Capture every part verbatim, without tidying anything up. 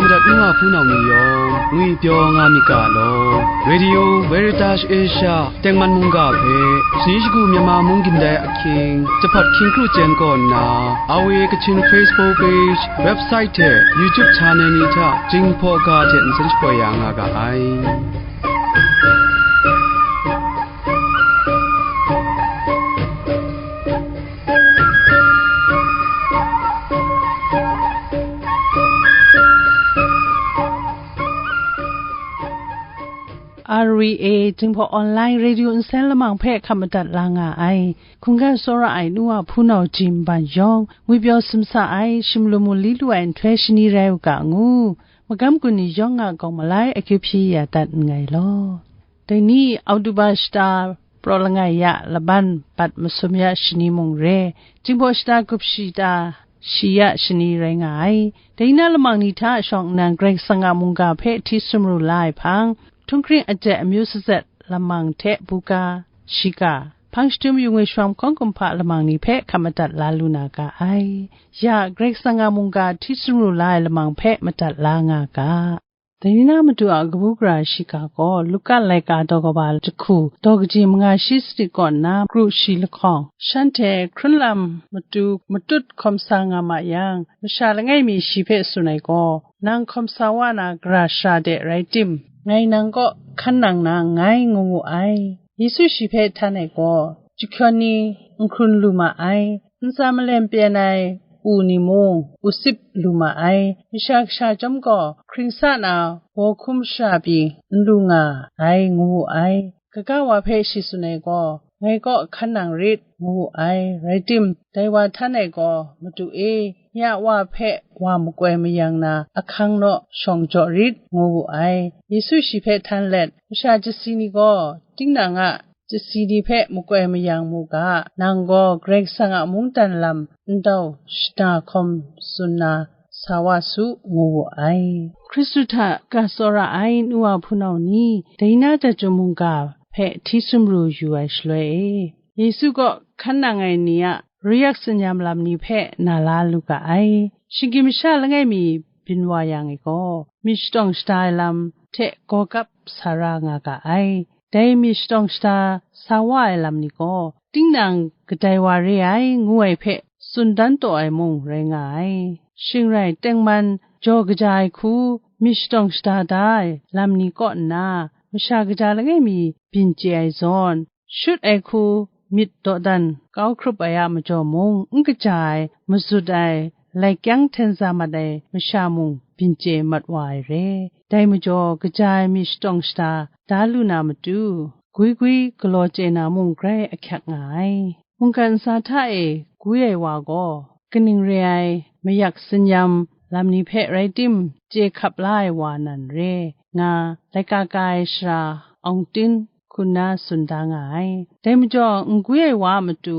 Madat nu wa hpunau ni yawng ngwipyaw nga myit ga law, Radio Veritas Asia tengman mungga hpe, shani shagu Myanmar mung gindai ahkying, jahpat hkying kru chyen kaw nna, R V A Kachin Facebook page, website hte YouTube channel ni hta Jinghpaw ga hte nsen shapoi ya nga ga ai. R V A Jinghpaw Online Radio nsen lamang hpe hkap madat la nga ai. Hkungga tsawra ai nu wa hpunau jim ban yawng, ngwipyaw simsa ai, shimlum mu li lu ai nhtoi shani rai u ga ngu, magam gun ni yawng a gawng malai akyu hpyi ya dat nngai law. Dai ni Oktoba shata praw langai ya laban bat masum ya shani mung re, Jinghpaw shata gup shata shi ya shani rai nga ai. Dai na lamang ni hta shawng nnan Karai Kasang a mungga hpe hti sumru la ai hpang, htunghkring ajet amyu sazet lamang hte buga, shiga, hpang shadum yu ngwi shawm hkawng kumhpa lamang ni hpe hkap madat la lu na ga ai. Ya, Karai Kasang a mungga hti sumru la ai lamang hpe madat la nga ga. Dai ni na matu a kabu gara shiga gaw, Luka laika daw kaba jahku, daw kaji manga shi sanit kaw nna kru shi lahkawng, shanhte hkrun lam matu matut hkawm sa nga ma yang, masha langai mi shi hpe tsun ai gaw, "Nang hkawm sa wa na gara shara de rai tim, ngai nang kaw hkan nang na nngai," ngu wu ai. Yesu shi hpe htan ai gaw, jahkyawn ni n hkrun lu ma ai, ntsa malem pyen ai u ni mung u sip lu ma ai, Masha Kasha chyawm gaw hkring sa na baw hkum shara pyi n lu nga ai, ngu wu ai. Kaga wa hpe shi tsun ai gaw, "Ngai kaw hkan nang rit," ngu wu ai. Rai tim, dai wa htan ai gaw, "Madu e, nye a wa hpe wa makoi mayang na ahkang naw shawng jaw rit," ngu wu ai. Yesu shi hpe htan let, "Masha chyasi ni gaw, tinang a chyasi ni hpe makoi mayang mu ga, nang gaw Karai Kasang a mungdan lam ndau shada hkawm tsun na sa wa su," ngu wu ai. Hkristu hta ga tsawra ai nu wa hpunau ni, dai na jahku mungga hpe hti sumru yu ai shaloi e, Yesu kaw hkan nang ai ni a ruyak tsinyam lam ni hpe na la lu ga ai. Shinggyim masha langai mi byin wa yang e gaw, myit shatawng shada ai lam hte gaw gap sa ra nga ga ai. Dai myit shatawng shada sa wa ai lam ni gaw, tinang kadai wa re ai ngu ai hpe tsun dan taw ai mung rai nga ai. Shing rai, tengman jaw kaja ai hku myit shatawng shada da ai lam ni kaw nna, masha kaja langai mi byin chye ai zawn, shut ai hku myit dawdan kau hkrup ai a majaw mung n kaja ai, mazut ai, lai kyang hten za mat ai masha mung byin chye mat wa ai re. Dai majaw, kaja ai myit shatawng shada da lu na matu, gwi gwi galaw chye na mung grai ahkyak nga ai. Mungkan ntsa hta e gwi ai wa gaw, kaning re ai mayak tsinyam lam ni hpe rai tim, chye hkap la ai wa nan re, nga laika ka ai sara Aung Tin hku nna tsun da nga ai. Dai majaw, n gwi ai wa a matu,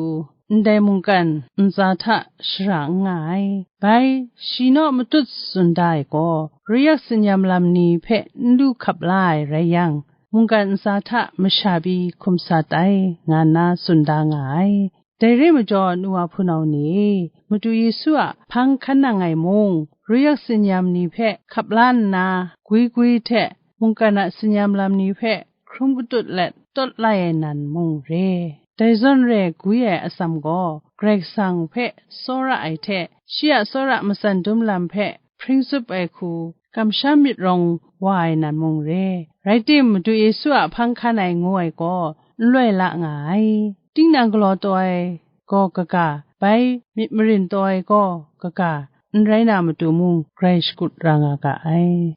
ndai mungkan ntsa hta shara n nga ai. Bai, shi naw matut tsun da ai gaw, ruyak tsinyam lam ni hpe n lu hkap la ai rai yang, mungkan ntsa hta masha pyi hkum sat ai, nga nna tsun da nga ai. Dai re majaw, nu wa hpunau ni e, Madu Yesu a hpang hkan nang ai mung, ruyak tsinyam ni hpe hkap la nna, gwi gwi hte mungkan a tsinyam lam ni hpe hkrum katut let tawt lai ai nan mung re. Dai zawn re gwi ai atsam gaw, Karai Kasang hpe tsawra ai hte, shi a tsawra matsan dum lam hpe hpring tsup ai hku, kamsham myit rawng wa ai nan mung re. Rai tim, Madu Yesu a hpang hkan ai ngu ai gaw, n loi la nga ai. Tinang galaw taw ai gaw kaga, bai myit marin taw ai gaw kaga, n rai na matu mung grai shakut ra nga ga ai.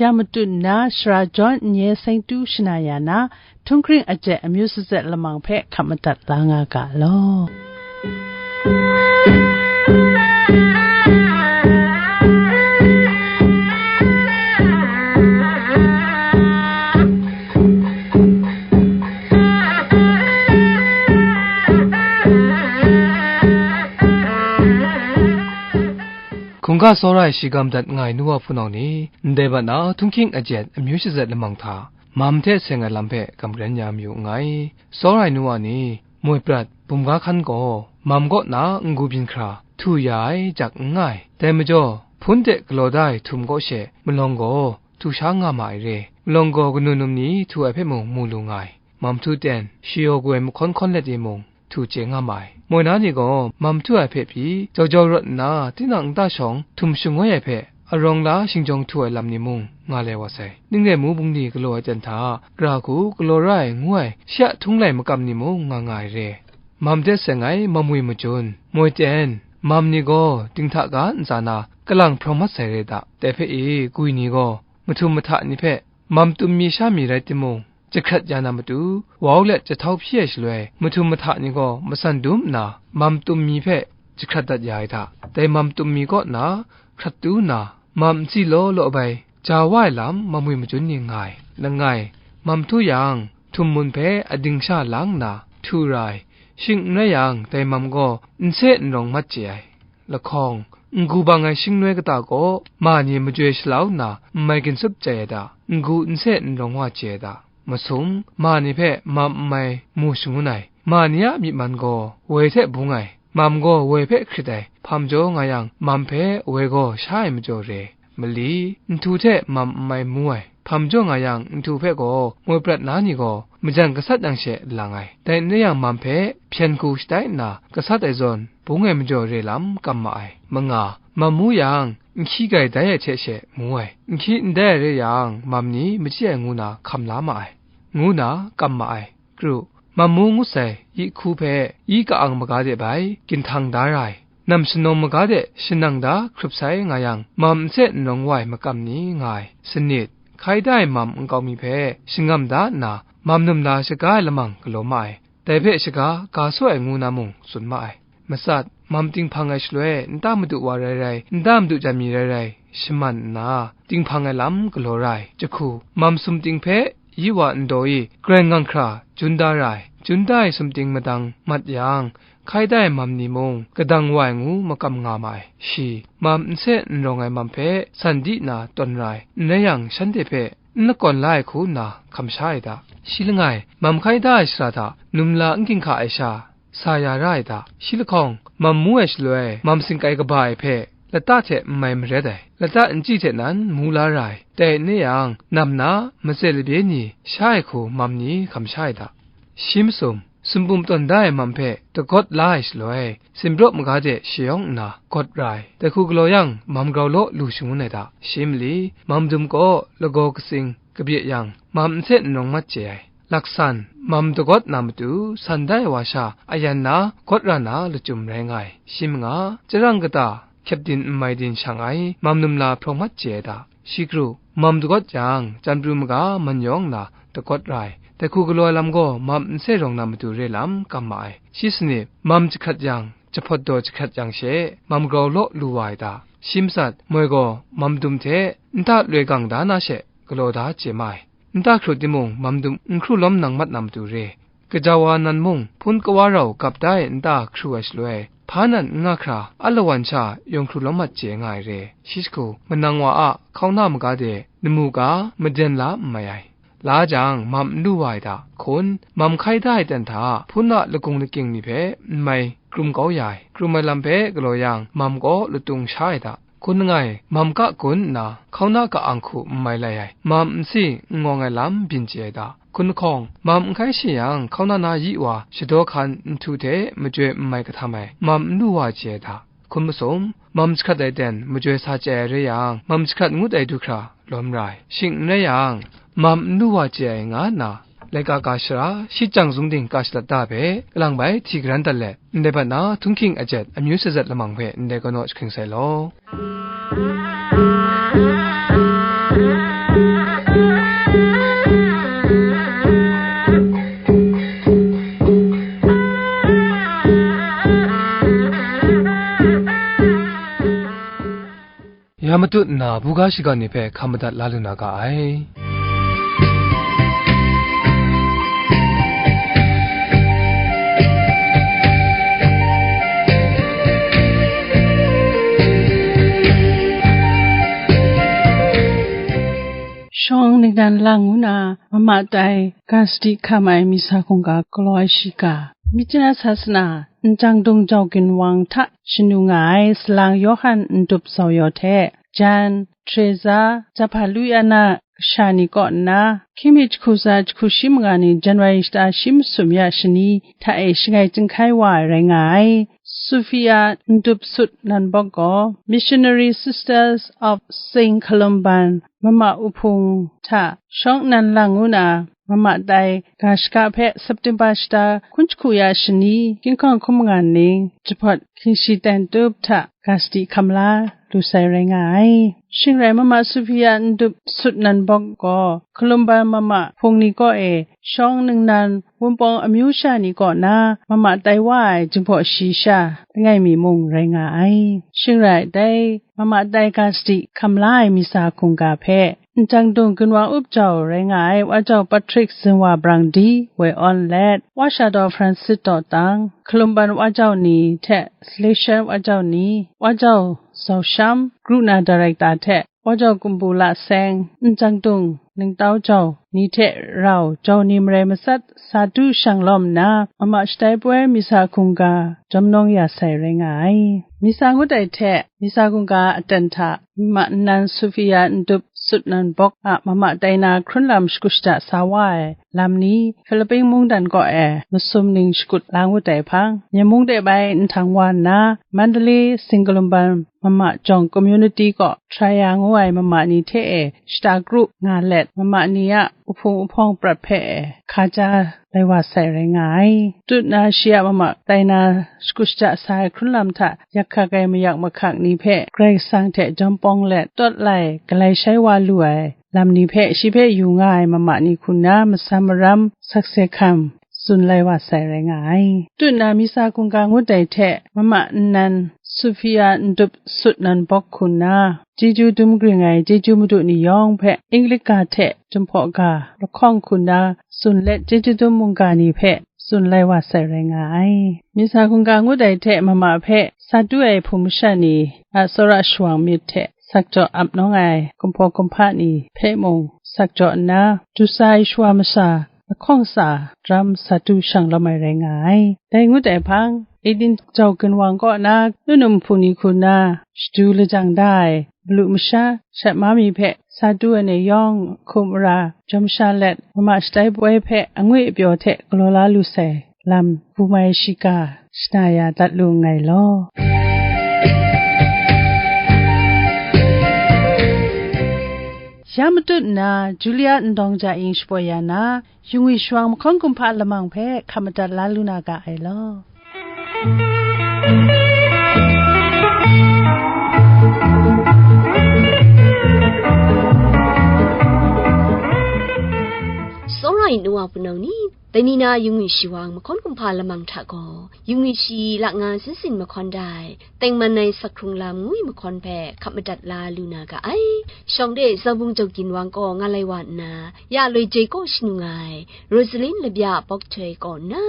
Ya matut nna, Sara John N. Ye Seng Tu shana ya na, htunghkring ajet amyu sazet lamang hpe hkap madat la nga ga law. Ga tsawra ai shi gam dat nga ai nu wa hpunau ni, ndai bat na htunghking ajet amyu shazet lamang hta, mam hte seng ai lam hpe kamren ya mayu nngai. Tsawra ai nu wa ni, moi prat, bumga hkan gaw, mam kaw na n-gu byin hkra, htu ya ai jak n nga ai. Dai majaw, hpun de galaw da ai htum kaw she, malawng gaw, htu sha nga ma ai re. Malawng gaw kanu num ni htu ai hpe mung mu lu nga ai. Mam htu ten, shayaw gu ai mahkawn hkawn let e mung, htu chye nga ma ai. Moi na ni gaw, mam htu ai hpe pyi, jau jau rawt nna, tinang nta shawng, htum shangoi ai hpe, arawng la shingjawng htu ai lam ni mung, nga lai wa sai. Ning rai mu, bungli galaw ai ten hta, gara hku galaw ra ai ngu ai, shi a htung lai makam ni mung nga nga ai re. Mam de seng ai, mam wi majun, moi ten, mam ni gaw, dinghta ga ntsa na, kalang hprawng mat sai re da, dai hpe e, gwi ni gaw, mahtum mahta ni hpe, mam tum mi sha mi rai timung, jahkrat ya na matu, wau let jahtau hpyi ai shaloi, mahtum mahta ni gaw matsan dum nna, mam tum mi hpe jahkrat dat ya ai hta, dai mam tum mi kaw na hkrat tu nna, mam n si law law bai, ja wa ai lam mam wi majun ni nga ai. Langai, mam htu yang, htum mun hpe ading sha lang nna, htu ra ai, shing n rai yang, dai mam gaw n se n rawng mat chye ai. Lahkawng, n-gu bang ai shingnoi kata gaw, ma ni majoi shalau nna, n mai ginsup chye ai da, n-gu n se n rawng wa chye ai da. Masum, ma ni hpe mam n mai mu shangun ai, ma ni a myi man gaw woi hte bung ai, mam gaw woi hpe hkrit ai, hpam jaw nga yang, mam hpe woi gaw sha ai majaw re. Mali, nhtu hte mam n mai mu ai, hpam jaw nga yang, nhtu hpe gaw moi prat na ni gaw majan gasat yang she lang ai. Dai n rai yang, mam hpe hpyen hku shatai nna, gasat ai zawn, bung ai majaw re lam kam ma ai. Manga, mam mu yang, nhkyi gai dai ai hte she mu ai. Nhkyi n dai ai re yang, mam ni machyi ai ngu na hkam la ma ai, ngu na kam ma ai. Kru, mam mu ngut sai, yi hku hpe, yi ka-ang maga de bai, ginhtang da ra ai. Nam shanawng maga de shanang da hkrup sai nga yang, mam n se n rawng wa ai makam ni nga ai. Sanit, hkai da ai mam nkau mi hpe shangam da nna, mam num la shaga ai lamang galaw ma ai. Dai hpe shaga ga saw ai ngu na mung tsun ma ai. Matsat, mam ting hpang ai shaloi, nta madu wa rai rai, nta madu jan mi rai rai, shaman nna, ting hpang ai lam galaw ra ai. Jahku, mam sumting hpe yi wa ndaw e, grai ngang hkra jun da ra ai. Jun da ai sumting madang mat yang, hkai da ai mam ni mung, kadang wa ai ngu makam nga ma ai. Shi, mam n se n rawng ai mam hpe san di na tawn ra ai, n rai yang, shanhte hpe n lakawn la ai hku nna hkam sha ai da. Shi langai, mam hkai da ai shara hta num la n ginhka ai sha, sa ya ra ai da. Shi lahkawng, mam mu ai shaloi, mam singkai kaba ai hpe, lata hte n mai maret ai, lata n chyi hte nan mu la ra ai. Dai n re yang, nam na matse labye ni sha ai hku mam ni hkam sha ai da. Shi masum, sumpum tawn da ai mam hpe dagawt la ai shaloi, sinpraw maga de shayawng nna gawt ra ai. Dai hku galaw yang, mam grau law lu shangun ai da. Shi mali, mam dum kaw lagaw katsing kabye yang, mam n se n rawng mat chye ai. Laksan, mam dagawt na matu, san da ai wa sha ayan na, gawt ra na lachyum rai nga ai. Shi manga, chyarang kata, hkyep din n mai din shang ai, mam num la hprawng mat chye ai da. Shi kru, mam dagawt yang, chyanpru maga man yawng na dagawt ra ai. Dai hku galaw ai lam gaw, mam n se rawng na matu re lam kam ma ai. Shi sanit, mam jahkrat yang, jahpawt daw jahkrat yang she, mam grau law lu wa ai da. Shi matsat, moi gaw, mam dum hte nta loi gang da na she, galaw da chye ma ai. Nta hkru timung, mam dum n hkru lawm nang mat na matu re. Gaja wa nan mung, hpun kawa rau gap da ai nta hkru ai shaloi, hpa nan n nga hkra, alawan sha yawng hkru lawm mat chye nga ai re. Shi jahku, manang wa a hkauna maga de, namu ga maden la n mai ai. La jang, mam n lu wa ai da. Hkun, mam hkai da ai ten hta, hpun a lagung lakying ni hpe n mai krum kau ya ai. Krum ai lam hpe galaw yang, mam kaw latung sha ai da. Hkun langai, mam ka gun nna, hkauna ka-ang hku n mai lai ai, mam n si n ngawng ai lam byin chye ai da. Hkun lahkawng, mam n hkai shi yang, hkauna na yi wa shadaw hkan nhtu hte majoi n mai kahtam ai, mam n lu wa chye ai da. Hkun masum, mam jahkrat ai ten majoi sa chye ai re yang, mam jahkrat ngut ai du hkra lawm ra ai. Shing n rai yang, mam n lu wa chye ai nga nna, laika ka shara, shi chyang zungding ka shalat da hpe, kalang bai hti garan dat let, ndai bat na htunghking ajet amyu shazet lamang hpe ndai kau naw jahkring sai law. Ya matut nna, buga shiga ni hpe hkam madat la lu na ga ai. Nan lang ngu na mama tai ga sadi hkam ai misa hkungga galaw ai shiga, Myitkyina sasana Njang Dung Jau Ginwang hta shanu nga ai Salang Yawhan Ndup Sau Yaw hte, Jan, Treza, Jahpa Lu Ya Na kasha ni kaw nna, hkying mi jahku tsa jahku shi manga ni January shata shi masum ya shani hta e shangai chyinghkai wa ai rai nga ai. Sofia Ndup Sut Nan Bawk gaw Missionary Sisters of Saint Columban mama uhpung hta shawng nnan lang ngu na mama tai ga shaga hpe September shata hkun jahku ya shani, ginhkawng hkun manga ning, jahpawt hkying shi ten tup hta ga sadi hkam la lu sai rai nga ai. Shing rai, mama Sofia Ndup Sut Nan Bawk gaw Columban mama hpung ni kaw e shawng ningnan Wunpawng amyu sha ni kaw na mama tai wa ai Jinghpaw Shi sha langai mi mung rai nga ai. Shing rai, dai mama tai ga sadi hkam la ai misa hkungga hpe Njang Dung Ginwang Up Jau rai nga ai Wa Jau Patrick Zinwa Brang Di woi awn let, Wa Sha Daw Francis Daw Tang, Hkalumban Wa Jau ni hte Salesian Wa Jau ni, Wa Jau Zau Sham, Gru na Director hte Wa Jau Kumbu La Seng, Njang Dung Ningtau Jau ni hte rau jau ni marai matsat sa du shang lawm nna, mama shatai poi misa hkungga jawm nawng ya sai rai nga ai. Misa ngut ai hte misa hkungga aten hta mama nnan Sofia Ndup Sut Nan Bawk a mama tai na hkrun lam shakut shada sa wa ai lam ni Philippine mungdan kaw e masum ning shakut la ngut ai hpang, Myen mung de bai nhtang wa nna, Mandalay, Singkalumban mama jawng community kaw Traya ngu ai mama ni hte e shata kru nga let, mama ni a uhpung uhpawng prat hpe e hkaja lai wa sai rai nga ai. Tut na shi a mama tai na shakut shada sa ai hkrun lam hta yak hkak ai mayak mahkak ni hpe Karai Kasang hte jawm pawng let, tawt lai galai shai wa lu ai lam ni hpe shi hpe yu nga ai mama ni hku nna, masam maram sakse hkam tsun lai wa sai rai nga ai. Tut na misa hkungga ngut ai hte mama nnan Sofia Ndup Sut Nan Bawk hku nna, chyeju dum gring ai chyeju madu ni yawng hpe English ga hte Jinghpaw ga lahkawng hku nna tsun let, chyeju dum mungga ni hpe tsun lai wa sai rai nga ai. Misa hkungga ngut ai hte mama hpe sa du ai hpung masha ni a tsawra shawang myit hte sakjaw ap nawng ai kumhpaw kumhpa ni hpe mung sakjaw nna, du sa ai shawa masha lahkawng tsa daram sa du shang lawm ai rai nga ai. Dai ngut ai hpang, Eden Jau Ginwang kaw na nu num hpung ni hku nna shadu lajang da ai malu masha shat ma mi hpe sa du ai ni yawng hkum ara jawm sha let, mama shatai poi hpe angwi apyaw hte galaw la lu sai lam bum ai shiga shana ya dat lu nngai law. Ya matut nna, Julia Ndawng Ja Ing shapoi ya na, Yungwi Shawang mahkawn kumhpa lamang hpe hkap madat la lu na ga ai law. Tsawra ai nu wa hpunau ni, dai ni na Yungwi Shawang mahkawn kumhpa lamang hta gaw, Yungwi Shi laknga sinsin mahkawn da ai, Tengman ai Sakhkrung Lam ngu ai mahkawn hpe hkap madat la lu na ga ai. Shawng de Zaubung Jau Ginwang kaw nga lai wa nna, ya loi je kaw shanu nga ai, Rosalin Labya Bawk Htoi kaw nna,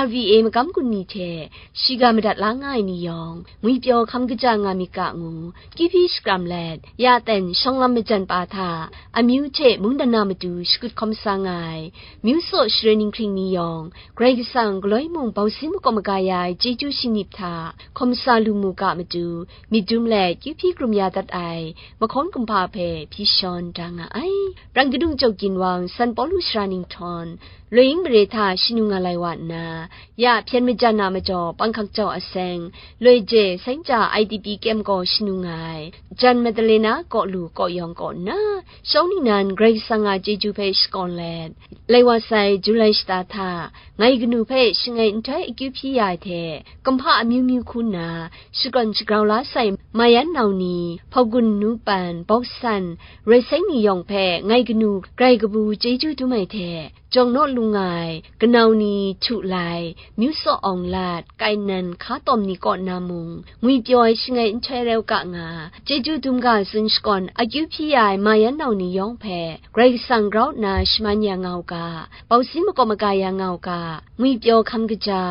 R V A magam gun ni hte shiga madat la nga ai ni yawng, ngwipyaw hkam kaja nga myit ga ngu, kyu hpyi shakram let, ya ten shawng lam majan pa hta, amyu hte mungdan na matu shakut hkawm sa nga ai, myu tsaw share ninghkring ni yawng, Karai Kasang galoi mung bausin makawp maga ya ai chyeju shingnip hta hkawm sa lu mu ga matu, myit dum let kyu hpyi krum ya dat ai mahkawn kumhpa hpe hpyi shawn da nga ai. Rang kadung Jau Ginwang, San Pawlu Sara Ninghtawn, Loi Ying mare hta shanu nga lai wa nna, ya hpyen majan a majaw panghkak jau a seng, loi je Sainja I D P kyem gaw shanu nga ai, Jan Madalena kaw lu kaw yawng kaw nna, shawng ningnan Karai Kasang a chyeju hpe shakawn let, lai wa sai Julai shata hta, ngai kanu hpe shangai nhtoi akyu hpyi ya ai hte, kumhpa amyu myu hku nna, shakawn shagrau la sai Mayan nau ni, Hpawgun Nu Pan, Bawksan, Roi Seng ni yawng hpe ngai kanu grai kabu chyeju dum ai hte, jawng naw lung ai, kanau ni htu lai, myu saw awng lat, kainan hka tawm ni kaw na mung, ngwipyaw ai shangai nhtoi rai u ga nga, chyeju dum ga tsun shakawn, akyu hpyi ya ai ma yan nau ni yawng hpe, Karai Kasang grau nna shaman ya nga u ga, bausin makaw maga ya nga u ga, ngwipyaw hkam kaja,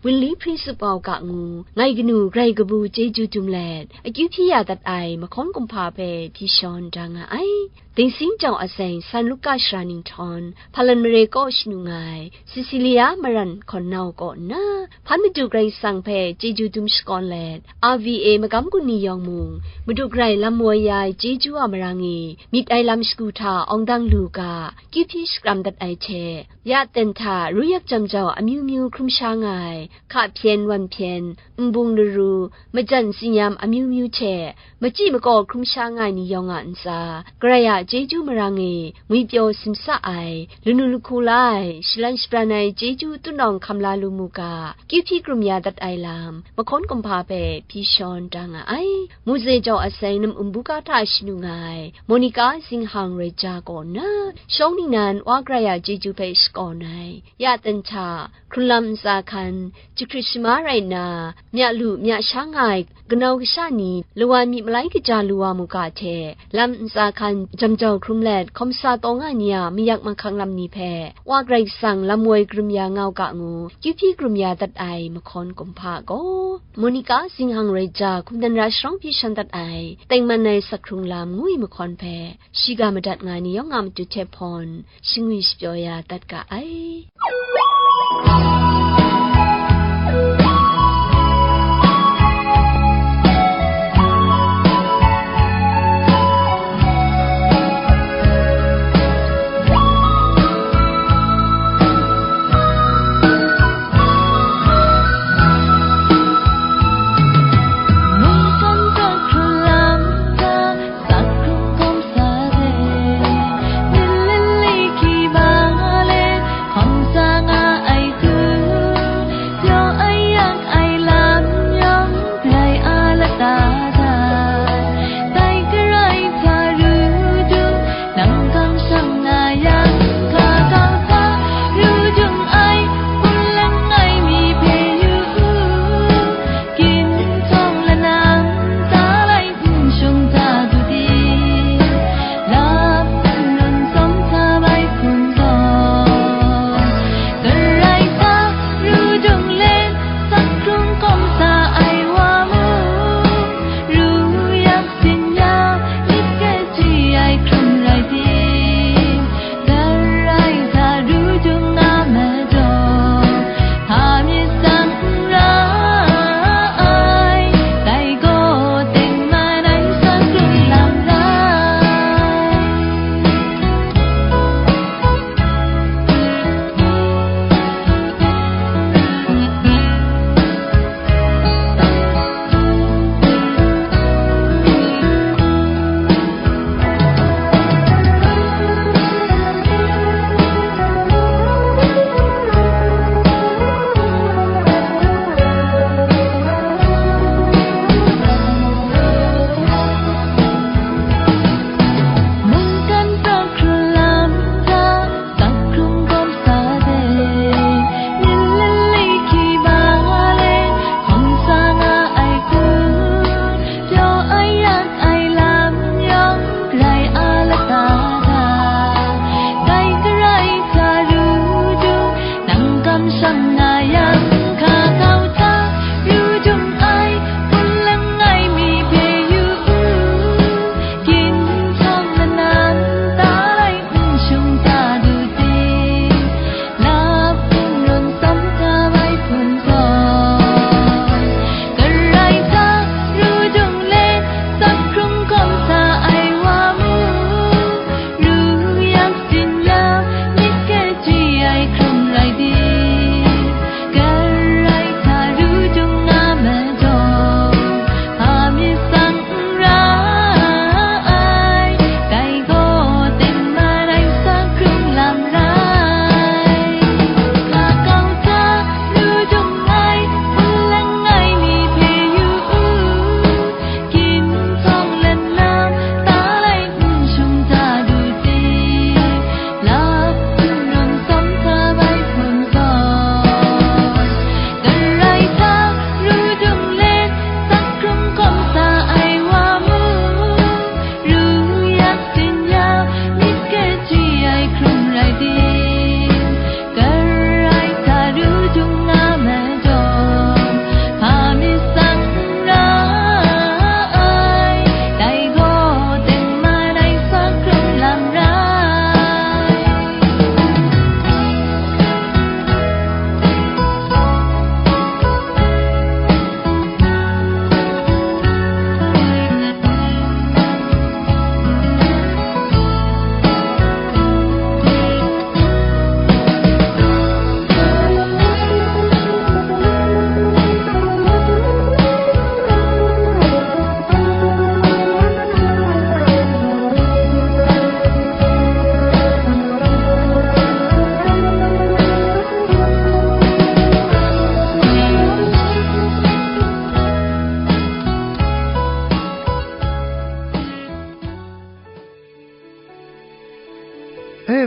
wunli hpri tsup wa u ga ngu, ngai kanu grai kabu chyeju dum let, akyu hpyi ya dat ai mahkawn kumhpa hpe hpyi shawn da nga ai. Dingsing jau aseng San Luka shara ninghtawng, hpalan mare kaw shanu nga ai, Sisilia maran hkawn nau kaw nna, hpan Madu Karai Kasang hpe chyeju dum shakawn let, R V A magam gun ni yawng mung, Madu Karai lam woi ya ai chyeju a marang e, myit ai lam shagu hta awng dang lu ga, kyu hpyi shakram dat ai hte, ya ten hta ru yak jam jau amyu myu hkrum sha nga ai, hka hpyen, wan hpyen, nbung laru, majan tsinyam amyu myu hte, machyi makaw hkrum sha nga ai ni yawng a ntsa, Karai a chyeju marang e ngwipyaw simsa ai, lanu lahku la ai, shalan shabran ai chyeju tutnawng hkam la lu mu ga, kyu hpyi krum ya dat ai lam, mahkawn kumhpa hpe hpyi shawn da nga ai. Mose jau aseng nam um buga hta shanu nga ai, Monica zinghang rai ja kaw nna, shawng ningnan Wa Karai a chyeju hpe shakawn ai, ya ten hta, hkrunlam ntsa hkan, jahkrit shama rai nna, mya lu mya sha nga ai kanau kasha ni, lawan myit malai kaja lu wa mu ga hte, lam ntsa hkan jam jau hkrum let, hkawm sa taw nga ai ni a mayak mahkang lam ni hpe, Wa Karai Kasang lam woi karum ya nga u ga ngu, kyu hpyi karum ya dat ai mahkawn kumhpa gaw, Monica zinghang rai ja, hkum dan ra sharawng hpyi shawn dat ai, tengman ai sak hkrung lam ngu ai mahkawn hpe, shiga madat nga ai ni yawng a matu hte hpawn, shingwi shapyaw ya dat ga ai.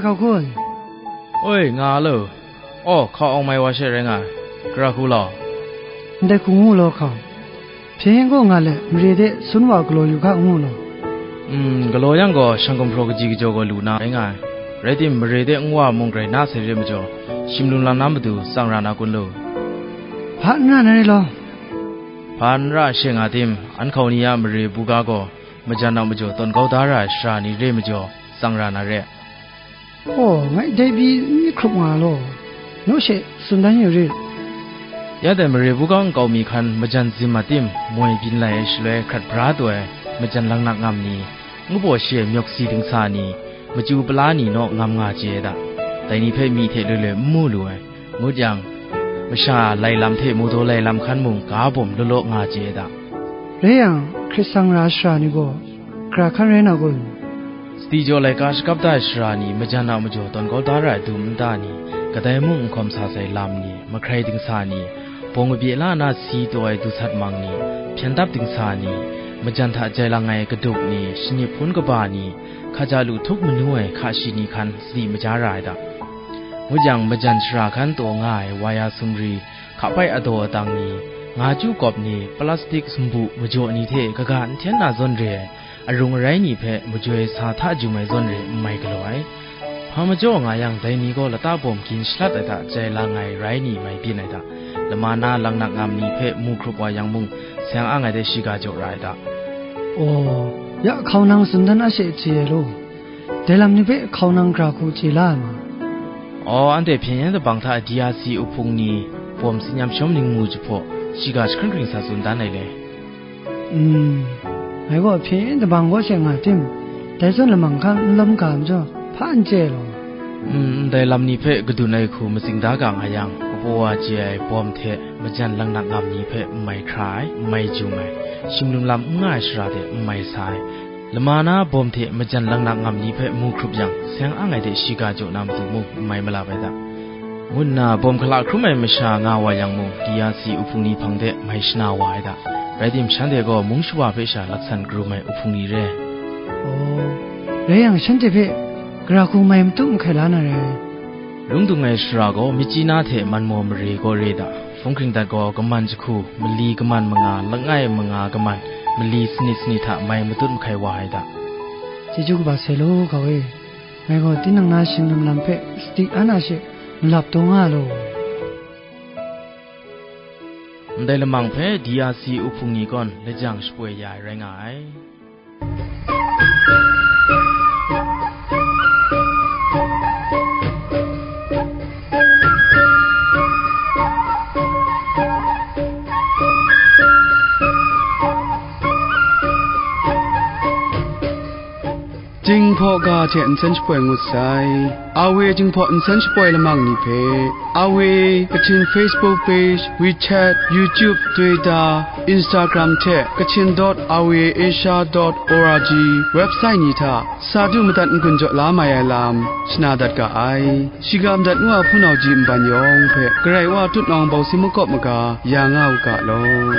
Hkau kun. Oi, nga lo. Aw, hkau awng mai wa she rai nga ai. Gara hku law. Ndai hku ngu law hkau. Hpyen gaw nga let, mare de sun wa galaw yu ga ngu law. Mm, galaw yang gaw, shang gumhpraw kaji kajaw gaw lu na rai nga ai. Rai tim, mare de nwa mung grai na sai re majaw, shim lung lang na matu tsang ra na kun lu. Hpa n ra na re law. Hpa n ra she nga tim, an hkau ni a mare buga gaw, majan a majaw tawn kau da ra ai shara ni re majaw, tsang ra na re. Aw, ngai dai pyi n myit hkrup nga law, naw she tsun dan yu rit. Ya dai mare buga nkau mi hkan majan zim a tim, moi byin lai ai shaloi hkrat bra taw ai, majan laknak ngam ni, ngu baw shi ai myawk si dingsa ni, machyu pala ni naw ngam nga chye ai da. Dai ni hpe myi hte loi loi n mu lu ai. Ngut yang, masha lai lam hte mawdaw lai lam hkan mung ga bawm law law nga chye ai da. Rai yang, hkrit sang ra ai shara ni gaw, gara hkan rai na kun? Sadi jaw laika shakap da ai shara ni majan a majaw tawn kau da ra ai dum nta ni, kadai mung n hkawm sa sai lam ni, mahkrai dingsa ni, bawng kabye la na si taw ai du sat mang ni, hpyen dap dingsa ni, majan hta jai lang ai kaduk ni, shanip hpun kaba ni, hkaja lu htup manu ai hka shi ni hkan sadi maja ra ai da. Ngut yang, majan shara hkan taw nga ai waya sumri, hkapai adaw atang ni, nga chyu kawp ni, plastik sumbu majaw ni hte kaga n hten na zawn re ai, arung arai ni hpe majoi sa hta jum ai zawn re n mai galaw ai. Hpa majaw nga yang, dai ni gaw lata bawm gin shalat ai hta jai lang ai rai ni mai byin ai hta, lama na laknak ngam ni hpe mu hkrup wa yang mung, seng ang ai de shiga jaw ra ai hta. Aw, ya hkau nang tsun dan a she chye ai law. Dai lam ni hpe hkau nang gara hku chye la ai ma? Aw, anhte hpyen yen dabang hta D R C uhpung ni bawm tsin yam shawm ning mu jahpaw, shiga jahkring hkring sa tsun dan ai le. Mm, ngai gaw hpyen yen dabang kaw she nga tim, dai zawn lamang hkan n lawm ga majaw, hpa n chye law. Mm, ndai lam ni hpe kadun ai hku matsing da ga nga yang, kapaw wa chye ai bawm hte majan laknak ngam ni hpe n mai hkra ai, n mai jum ai, shim lum lam n nga ai shara de n mai sa ai, lama na bawm hte majan laknak ngam ni hpe mu hkrup yang, seng ang ai de shiga jaw na matu mung n mai malap ai da, ngu nna bawm hkala hkrum ai masha nga wa yang mung, D R C uhpung ni hpang de mai shana wa ai da. Rai tim, shanhte gaw mung shawa hpe sha laksan karum ai uhpung ni re. Aw, rai yang, shanhte hpe gara hku mai matu mahkai la na re. Lung dung ai shara gaw, Myitkyina hte Manmaw mare gaw re da. Hpung hkring dat gaw, kaman jahku, mali kaman manga, langai manga kaman, mali sanit sanit hta mai matut mahkai wa ai da. Chyeju kaba sai law, hkau e. Ngai gaw tinang na shing lum lam hpe sadi an a she malap taw nga law. Ndai lamang hpe D R C uhpung ni gaw lajang shapoi ya ai rai nga ai. Jinghpaw ga hte nsen shapoi ngut sai. Awe Jinghpaw nsen shapoi lamang ni hpe, Awe Kachin Facebook page, WeChat, YouTube, Twitter, Instagram hte Kachin dot awe asia dot org website ni hta sa du madat n-gun jaw la mai ai lam shana dat ga ai. Shiga madat ngu a hpunau ji nban yawng hpe Karai Wa tutnawng bawsi makawp maga ya nga u ga law.